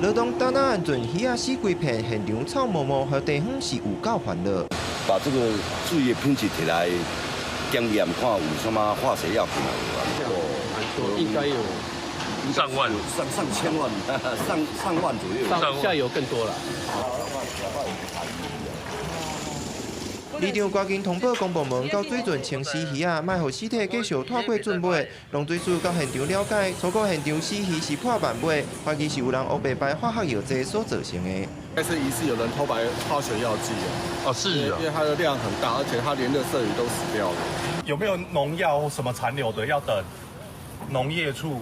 羅東膽仔岸圳魚仔死規片，現場臭毛毛，予地方是有夠煩惱。把這個水的品質提來檢驗，看有啥物化學藥品無？應該有上萬、上上千萬、上上萬左右，上下游更多了。里長趕緊通報公部門到水圳清洗魚仔，莫予屍體繼續拖過圳尾。農水署到現場了解，初步現場死魚是破萬尾，懷疑是有人烏白排化學藥劑所造成的。應該是疑似有人偷排化學藥劑哦，是啊，因為它的量很大，而且它連垃圾魚都死掉了。有沒有農藥或什麼殘留的？要等農業處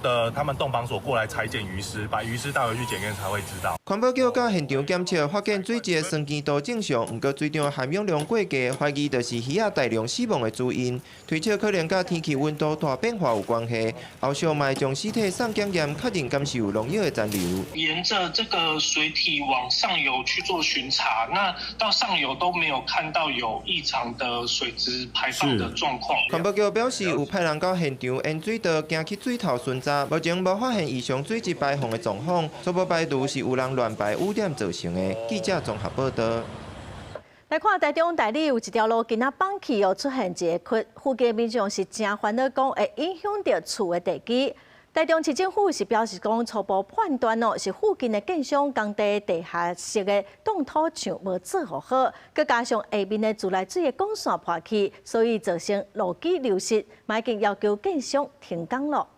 的他們動防所過來採檢魚屍，把魚屍帶回去檢驗才會知道。環保局到現場檢測，發現水質酸鹼度正常，毋過水中含氧量過低，懷疑就是魚仔大量死亡的主因。推測可能佮天氣溫度大變化有關係。後續嘛會將屍體送檢驗，確認敢是有農藥的殘留。沿著這個水體往上游去做巡查，那到上游都沒有看到有異常的水質排放的狀況。環保局表示，有派人到現場沿水道行去水頭巡查，目前無發現異常水質排放的狀況，初步排除是有人亂排污點造成的。記者綜合報道。來看台中大里有一條路，今仔放棄哦，出現一个窟，附近民眾是誠煩惱，講會影響著厝的地基。台中市政府是表示講，初步判斷哦，是附近的建商工地地下室的擋土牆無做予好，閣加上下面的自來水的管線破去，所以造成路基流失，嘛已經要求建商停工咯。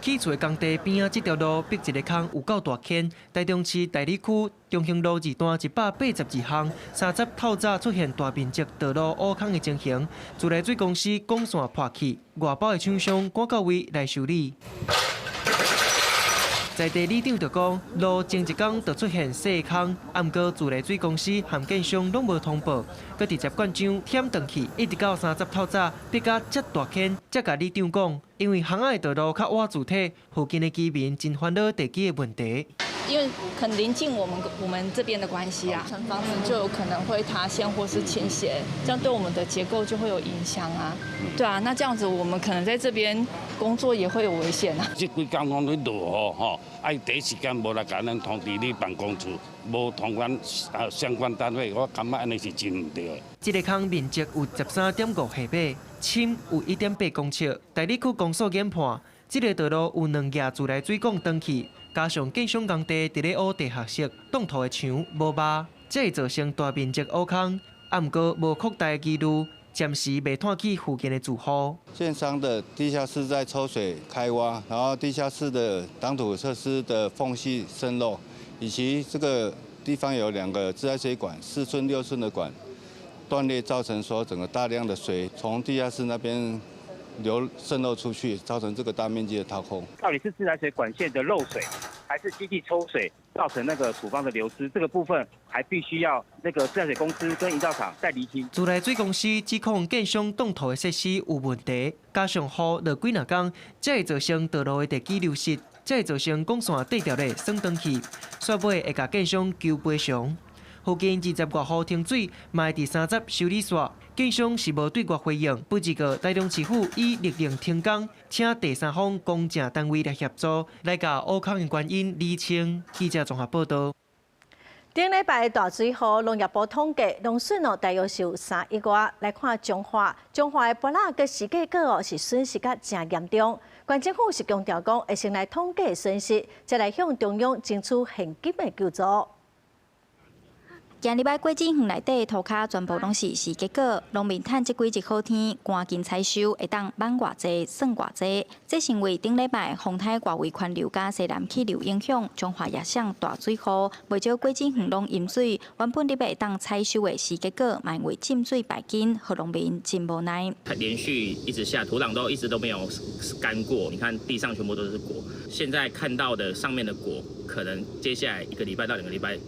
起厝的工地邊仔，這條路逼一個空有夠大坑。台中市大里區中興路二段182項，30透早出現大面積道路挖空的情形。自來水公司管線破去，外包的廠商趕到位來修理。在地里長就講，路前一工就出現細空，毋過自來水公司和建商攏無通報，閣直接灌漿忝斷去，一直到30透早，逼甲遮大坑，才共里長講，因為巷仔的道路較倚主體，附近的居民真煩惱地基的問題。因為可能臨近我們這邊的關係啊，層房子就有可能會塌陷或是傾斜，這樣對我們的結構就會有影響啊。對啊，那這樣子我們可能在這邊工作也會有危險啊。這幾工攏咧落雨吼，啊，第一時間無來共咱通知你辦公處，無通阮啊相關單位，我感覺按呢是真毋對的。這个空面積有13.5平米，深有1.8公尺。大里區公所研判，這个道路有兩額自來水管斷去，加上建商工地佇咧挖地下室，擋土的牆無峇，才會造成大面積挖空。啊，毋過無擴大的疑慮，暫時袂拖去附近的住戶。建商的地下室在抽水開挖，然後地下室的擋土設施的縫隙滲漏，以及這個地方有兩個自來水管，4寸、6寸的管斷裂，造成說整個大量的水從地下室那邊流滲漏出去，造成這個大面積的掏空。到底是自來水管線的漏水，還是機器抽水造成那個土方的流失？這個部分還必須要那個自來水公司跟營造廠再釐清。自來水公司指控建商擋土的設施有問題，加上雨落幾若工，才會造成道路的地基流失，才會造成管線綴掉咧損斷去，煞尾會共建商求賠償。附近20外戶停水，嘛會佇30修理煞。建商是無對外回應，不過台中市府已勒令停工，請第三方公證單位來協助，來共挖空的原因釐清。記者綜合報道。頂禮拜大水雨，農業部統計，農損哦大約是有3億外。來看彰化，彰化的芭樂佮時果果哦是損失甲誠嚴重。縣政府是強調講，會先來統計損失，再來向中央爭取現金的救助。今禮擺果子園內底塗跤全部攏是時結果，農民趁這幾日好天，趕緊採收，會當挽偌濟算偌濟。這是因為頂禮拜風颱外圍環流佮西南氣流影響，彰化也上大水雨，袂少果子園攏淹水。原本咧欲會當採收的時結果，嘛因為浸水敗根，予農民真無奈。它連續一直下，土壤都一直都沒有乾過。你看地上全部都是果，現在看到的上面的果，可能接下來一個禮拜到2個禮拜，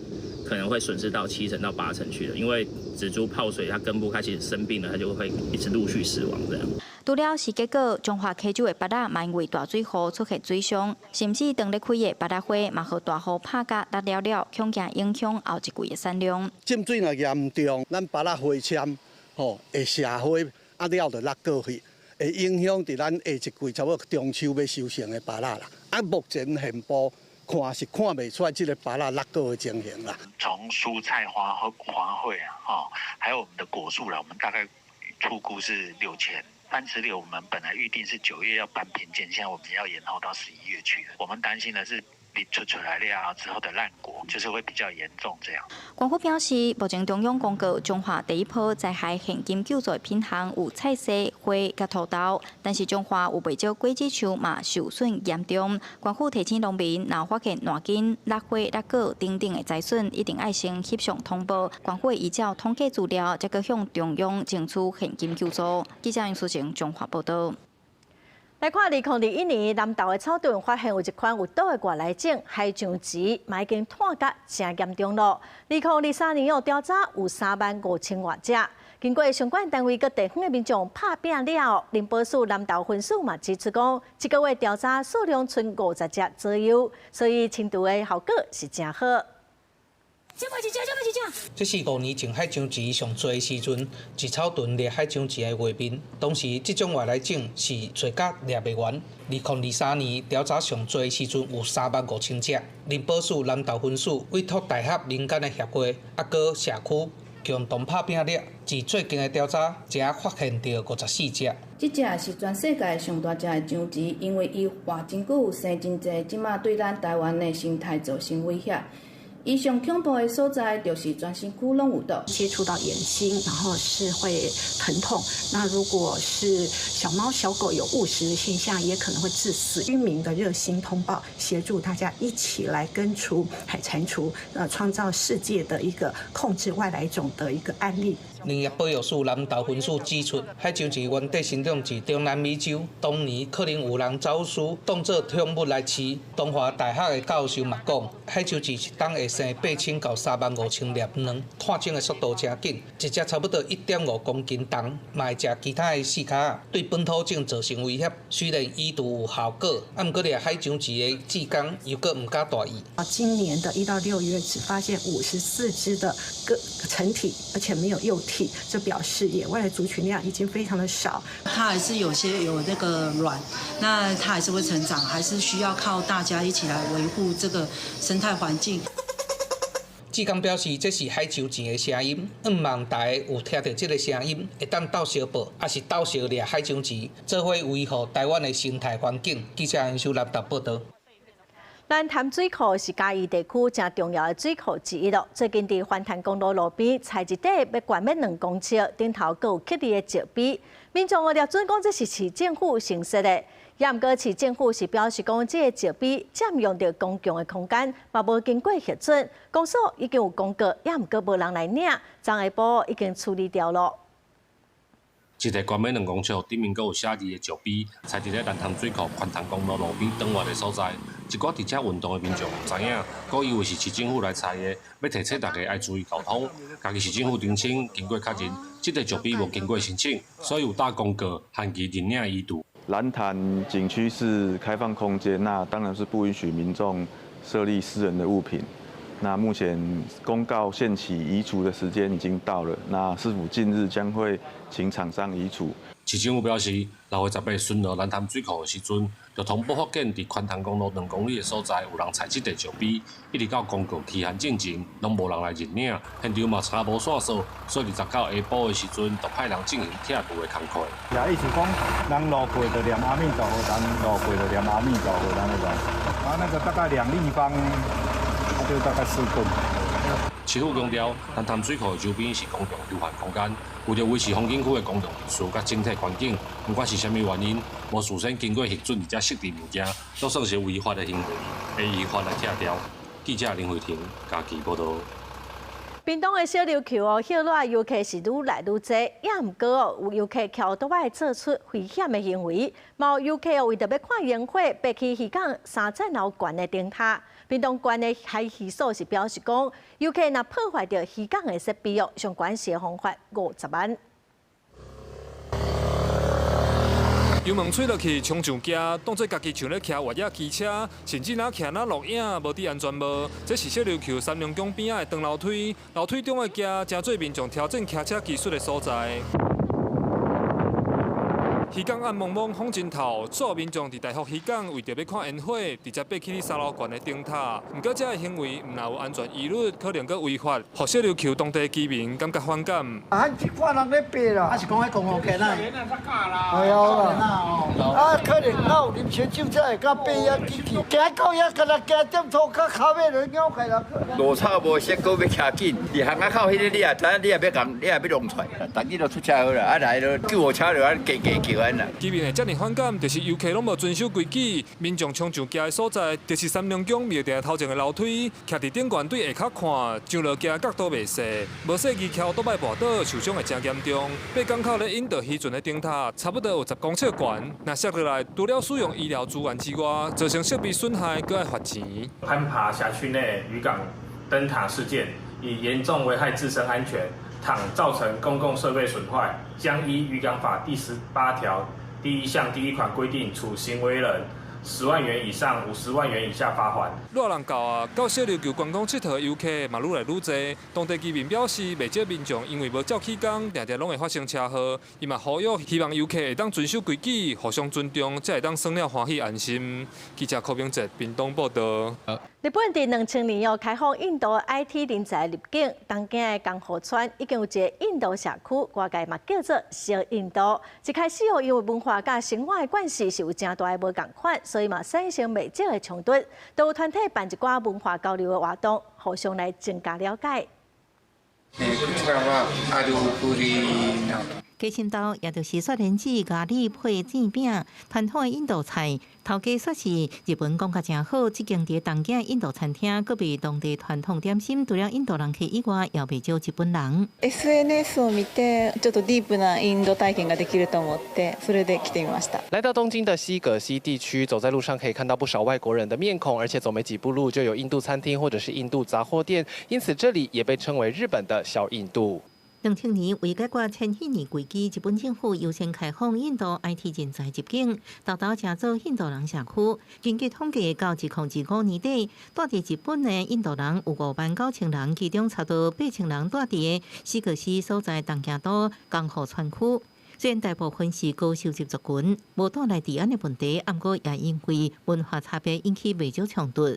可能會損失到7成到8成去了，因為植株泡水，它根部開始生病了，它就會一直陸續死亡這樣。除了時結果，彰化溪州的芭樂嘛因為大水雨出現水傷，甚至當咧開的芭樂花嘛予大雨拍甲落了了，恐驚影響後一季的產量。浸水若嚴重，咱芭樂花籤吼會謝花，啊了就落果去，會影響佇咱下一季差不多中秋欲收成的芭樂啦。啊，目前現步看是看袂出來這個芭樂落果的情形啦。從蔬菜花花卉啊，哈，還有我們的果樹啦，我們大概初估是6000。番石榴我們本來預定是9月要搬評鑑，現在我們要延後到11月去了。我們擔心的是你出出來了之後的爛果，就是會比較嚴重這樣。官府表示，目前中央公告彰化第一波災害現金救助的品項有菜薽、花佮土豆，但是彰化有袂少果子樹嘛受損嚴重。官府提醒農民，若發現爛根、落花、落果等等的災損，一定愛先翕相通報。官府會依照統計資料，才閣向中央爭取現金救助。記者楊淑晴彰化報導。來看2021年南投的草屯發現有一款有毒的外來種海象蛆，嘛已經湠甲誠嚴重咯。2023年哦，調查有3萬5千外隻。經過相關單位佮地方的民眾拍拚了後，林保署南投分署嘛指出講，這個月調查數量賰50隻左右，所以清除的效果是誠好。這麼一隻，這麼一隻。這是5年前海象蛆上濟的時陣，佇草屯獵海象蛆的畫面。當時這種外來種是濟甲獵袂完。2023年調查上濟的時陣有3萬5千隻。林保署南投分署委託大俠民間的協會，抑閣社區共同拍拚掠。佇最近的調查，才發現著54隻。這隻是全世界上大隻的章蛆，因為伊活真久，生真濟，這馬對咱台灣的生態造成威脅。伊上恐怖的所在就是全身軀攏有毒，接觸到眼睛，然後是會疼痛。那如果是小貓小狗有誤食的現象，也可能會致死。居民的熱心通報，協助大家一起來根除海蟾蜍，創造世界的一個控制外來種的一個案例。林業保育署南投分署指出，海象蛆原底生長佇中南美洲，當年可能有人走私當做寵物來飼。東華大學的教授嘛講，海象蛆一冬會生8000到35,000粒卵，湠種的速度誠緊，一隻差不多1.5公斤重，嘛會食其他的四跤仔，對本土種造成威脅。雖然移除有效果，啊，毋過掠海象蛆的志工又閣毋敢大意。啊，今年的1到6月只發現54隻的個成體，而且沒有幼體，這表示野外的族群量已經非常的少。它還是有些有那個卵，那它還是會成長，還是需要靠大家一起來維護這個生態環境。志工表示，這是海象蛆的聲音，向望大家有聽著這个聲音，會當鬥相報，抑是鬥相掠海象蛆，做伙維護台灣的生態環境。記者楊秀南投報導。蘭潭水庫是嘉義地區誠重要的水庫之一咯。最近佇環潭公路路邊採一塊欲懸欲2公尺，頂頭閣有刻字的石碑，民眾哦掠準講這是市政府新設的，也毋過市政府是表示講這个石碑佔用著公共的空間，嘛無經過核准，公所已經有公告，也毋過無人來領，昨下晡已經處理掉咯。一塊懸欲2公尺，頂面閣有寫字的石碑，採佇咧蘭潭水庫環潭公路路邊轉彎的所在。一寡佇遮運動的民眾毋知影，閣以為是市政府來拆的，欲提醒大家愛注意交通。家己市政府澄清，經過確認，這個石碑無經過申請，所以有打公告限期認領移除。蘭潭景區是開放空間，那當然是不允許民眾設立私人的物品。那目前公告限期移除的時間已經到了，那市府近日將會請廠商移除。市政府表示，6月18巡邏蘭潭水庫的時陣，就通報發現佇環潭公路2公里的所在有人採這塊石碑，一直到公告期限進前，攏無人來認領，現場嘛查無線索，所以29下晡的時陣，就派人進行拆除的工課。也意思講，人路過就念阿彌陀佛，人路過就念阿彌陀佛，按呢講。啊，那個大概2立方，就大概4噸。市府强调，南潭水库的周边是公共休闲空间，为著维持风景区的公共秩序佮整体环境，不管是啥物原因，无事先经过核准而设置物件，都算是违法的行为，会依法来拆掉。记者林慧婷嘉义报道。屏东的小琉球哦，歇热游客是愈来愈多，也毋过哦，有游客骑欧多摆做出危险的行为。嘛有游客哦，为著欲看烟火，爬去渔港三层楼悬的灯塔。屏东县的海渔所是表示讲，游客若破坏著渔港的设备哦，上悬是会罚50万。油门吹落去，冲上街，当作家己像咧骑越野机车，甚至若骑若录影，无戴安全帽。这是小琉球三龙宫边仔的长楼梯，楼梯中的街，成做民众挑战骑车技术的所在。渔港暗蒙蒙，风真透，所有民众伫大福渔港为著欲看烟火，直接爬去三楼悬的灯塔。毋过，这个行为毋但有安全疑虑，可能阁违法，予小琉球当地居民感觉反感。啊，这看人咧爬啦，啊是讲彼公路桥啦。系啊，啊可能有啉烧酒才会敢爬遐起去，行到遐敢若行点涂跤，跤尾就扭开啦。路草无设，阁欲骑紧，伫巷仔口彼个你也知影，你也欲共，你也欲弄出来，逐日都出车祸啦，啊来了救护车就按加加叫安啦。居民会遮尔反感，就是游客拢无遵守规矩，民众冲上街的所在，就是三龙宫庙埕头前的楼梯，徛伫顶悬对下跤看，上落街角度袂细，无细意骑欧多摆跋倒，受伤会真严重。爬港口咧引导渔船的灯塔，差不多有10公尺悬，若摔落来，除了使用医疗资源之外，造成设备损害，阁爱罚钱。攀爬辖区内渔港灯塔事件，已严重危害自身安全，倘造成公共设备损坏，将依渔港法第18条第一项第一款规定，处行为人10万元以上50万元以下罚锾。热人到啊，到小琉球观光𨑨迌的游客嘛愈来愈济。当地居民表示，袂少民众因为无照起工，定定拢会发生车祸。伊嘛呼吁，希望游客会当遵守规矩，互相尊重，才会当耍了欢喜安心。记者柯明哲屏东报道。日本伫2000年哦开放印度 IT 人才入境，东京的江户川已经有一个印度社区，外界嘛叫做小印度。一开始哦，因为文化佮生活的关系是有诚大的无仝款，所以嘛产生袂少的冲突。都有团体办一寡文化交流的活动，互相来增加了解。鸡心豆，也就是雪莲子咖喱配煎饼，传统的印度菜。头家说是日文讲甲诚好，这间伫东京印度餐厅，阁卖当地传统点心，除了印度人客以外，也袂少日本人。 SNS を見て、ちょっとディープなインド体験ができると思って、それで来てみました。来到东京的西葛西地区，走在路上可以看到不少外国人的面孔，而且走没几步路就有印度餐厅或者是印度杂货店，因此这里也被称为日本的小印度。 2000年为解决千禧年危机，日本政府优先开放印度 IT 人才入境，沓沓成做印度人社区。根据统计，到2025年底，蹛伫日本的印度人有5万9千人，其中差不多8000人蹛伫西葛西所在东京都江户川区。虽然大部分是高收入族群，无带来治安的问题，毋过也因为文化差别引起袂少冲突。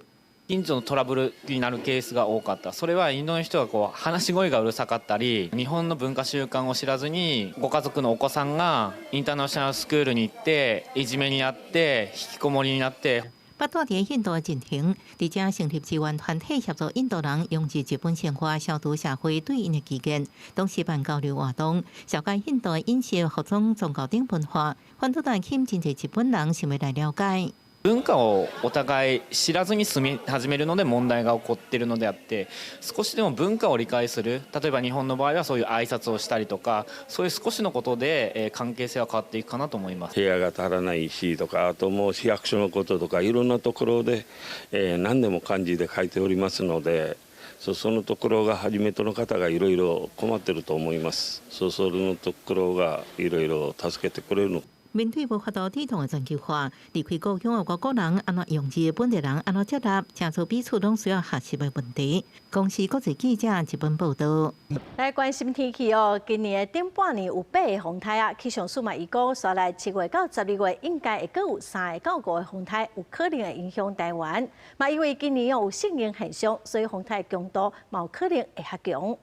近所のトラブルになるケースが多かった。それはインドの人がこう話し声がうるさかったり、日本の文化習慣を知らずにご家族のお子さんがインターナショナルスクールに行っていじめにあって引きこもりになって。捌蹛伫印度的进程，伫遮成立志愿团体协助印度人融入日本生活，消除社会对𪜶的歧见，同时办交流活动，绍介印度的饮食、服装、宗教等文化，反倒带吸引真济日本人想欲来了解。文化をお互い知らずに住み始めるので問題が起こっているのであって、少しでも文化を理解する、例えば日本の場合はそういう挨拶をしたりとか、そういう少しのことで関係性は変わっていくかなと思います。部屋が足らないしとか、あともう市役所のこととかいろんなところで、何でも漢字で書いておりますので、そのところが初めての方がいろいろ困ってると思います。そのところがいろいろ助けてくれるの。面对無法度抵抗的全球化，離開故鄉的外國人按怎融入本地人按怎接納，成做彼此攏需要學習的問題。公視國際記者日本報道。來關心天氣哦，今年的頂半年有八个風颱啊，氣象署嘛預估，紲來7月到12月應該會閣有三个到五个風颱，有可能會影響台灣。嘛，因為今年有聖嬰現象，所以風颱強度嘛有可能會較強。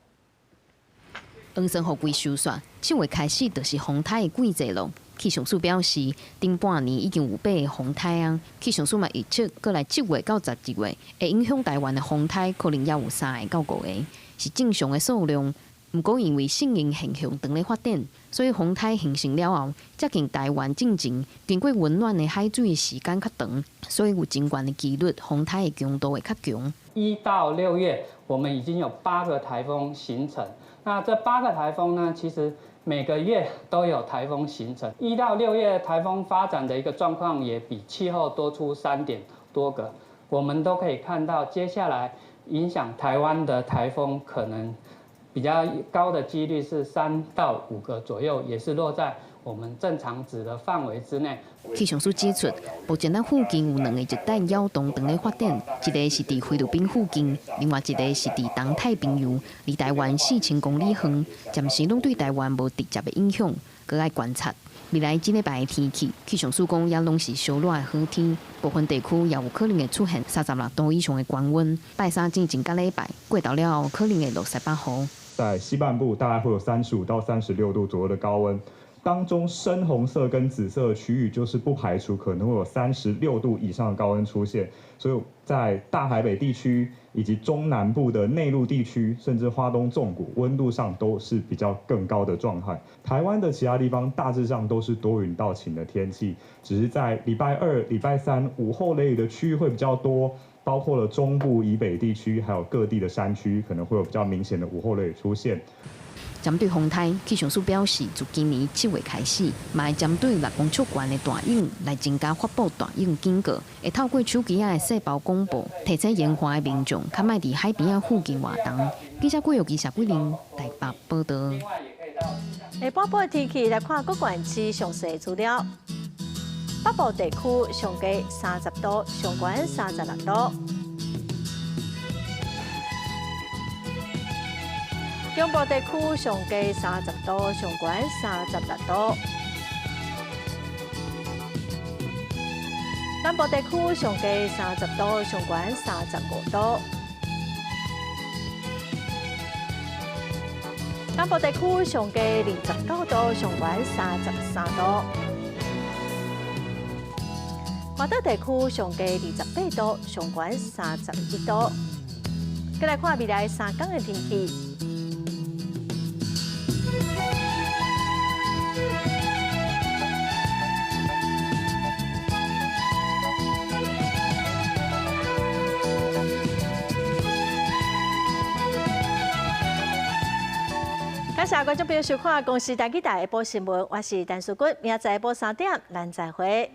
黃山雨季收煞，7月開始就是風颱的季節囉。氣象署表示，頂半年已經有八个風颱啊。氣象署嘛預測，過來7月到12月，會影響台灣的風颱可能猶有3個到5個，是正常的數量。毋過因為聖嬰現象正咧發展，所以風颱形成了後，接近台灣進前，經過溫暖的海水的時間較長，所以有真懸的幾率風颱的強度會較強。1到6月，我們已經有八個颱風形成。那這八個颱風呢，其實每個月都有颱風形成。1到6月颱風發展的一個狀況也比氣候多出3點多個。我們都可以看到，接下來影響台灣的颱風可能比較高的幾率是3到5個左右，也是落在我們正常值的範圍之內。氣象署指出，目前咱附近有兩个熱帶擾動正咧發展，一个是佇菲律賓附近，另外一个是佇東太平洋，離台灣4000公里遠，暫時攏對台灣無直接的影響，閣愛觀察。未來這禮拜的天氣，氣象署講也攏是燒熱的好天，部分地區也有可能會出現36度以上的高溫。拜三進前甲禮拜過頭了後，可能會落西北雨。在西半部大概會有35到36度左右的高溫，當中深紅色跟紫色區域就是不排除可能會有36度以上的高溫出現，所以在大台北地區以及中南部的內陸地區，甚至花東縱谷，溫度上都是比較更高的狀態。台灣的其他地方大致上都是多雲到晴的天氣，只是在禮拜二、禮拜三午後雷雨的區域會比較多。包括了中部以北地區，還有各地的山區，可能會有比較明顯的午後雷雨出現。針對風颱，氣象署表示，自今年7月開始，嘛會針對6公尺懸的大湧來增加發布大湧警告，會透過手機仔的細胞廣播，提醒沿岸的民眾，較莫佇海邊仔附近活動。記者郭玉琪、謝桂玲台北報導。下晡晡的天氣來看各縣市詳細資料。北部地區上低30度，上懸36度。中部地區上低30度，上懸36度。南部地區上低30度，上懸35度。南部地區上低29度，上懸33度。華東地區上低28度，上懸31度。再來看未來3天的天氣。感謝觀眾朋友收看《公視台語台》下晡新聞，我是陳淑君，明仔載下晡3點，咱再會。